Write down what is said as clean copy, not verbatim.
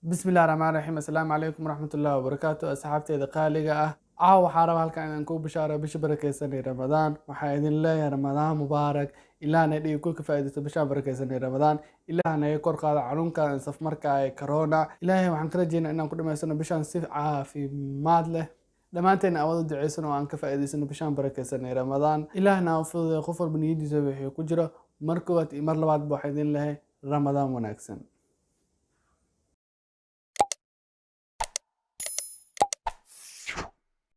Bismillahi raxmaan raxiim. Assalaamu calaykum waraxmatullahi wabarakaatu. Asxaabteeda qaaliga ah, caawa waxaa raba halkan inaan kuu bishaaro bisha barakeysan ee Ramadaan. Waxaa idin leeyahay Ramadaan mubaarak. Ilaahna dhigi ku ka faa'iidaysto bishaan barakeysan ee Ramadaan. Ilaah naga kor qaada xanuunkan safmarka ee corona. Ilaahay waxaan ka rajeynaa inaan ku dhamaysano bishaan si caafimaad leh. Dhammaanteen aan wada duceysano oo aan ka faa'iidaysano bishaan barakeysan ee Ramadaan. Ilaahna ha u fududeeyo qof walba niyadiisa wixii ku jiro. Mar koowaad iyo mar labaadba waxaa idin leeyahay Ramadaan wanaagsan.